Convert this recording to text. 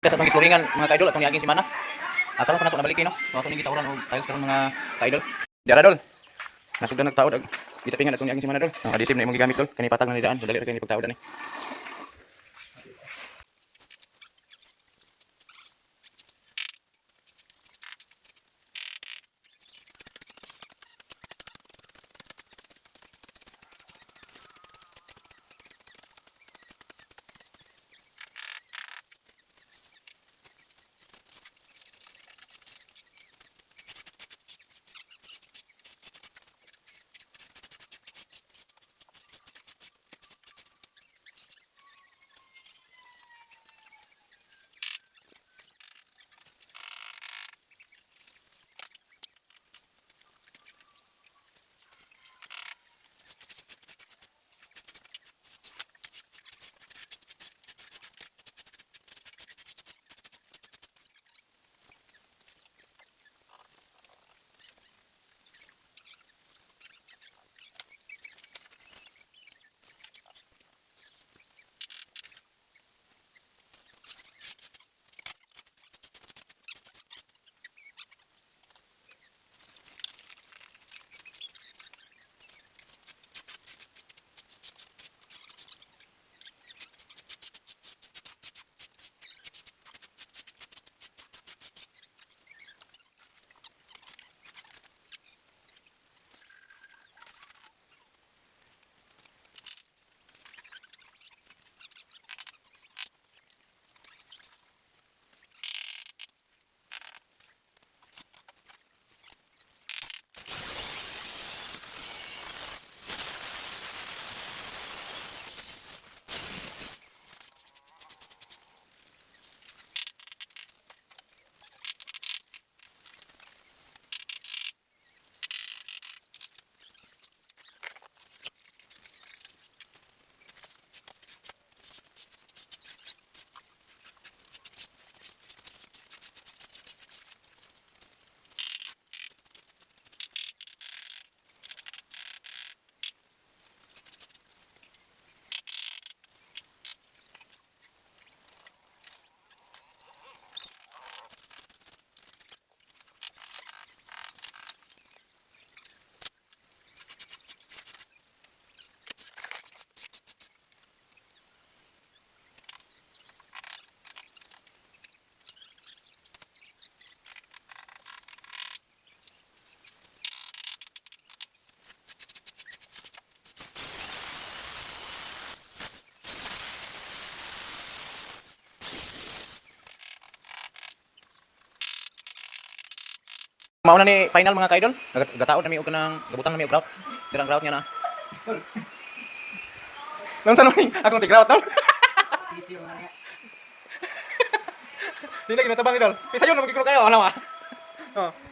Sa atong giflooringan, mga kaidol, atong niaging semana. Ah, karon pa nato nabalik no. So ato ning gitawran og tiles karon, mga kaidol. Dara, dol. Nasugdan nagtaod ag gitapingan atong niaging semana, dol. Ang adhesive na imong gigamit, dol. Kani patag na ni daan, so dali ra kay ni pagtaod ani. Mao na ni final, mga kaidol. Gataod na mi og kanang gabutang na mi og grout. Dira ang grout niya na. Nang sa ning akong ti-grout, tol. Sisiyo na nga. Di na ginatabang ni dol. Isa yun, magkikuro kayo, ano ah. Oh.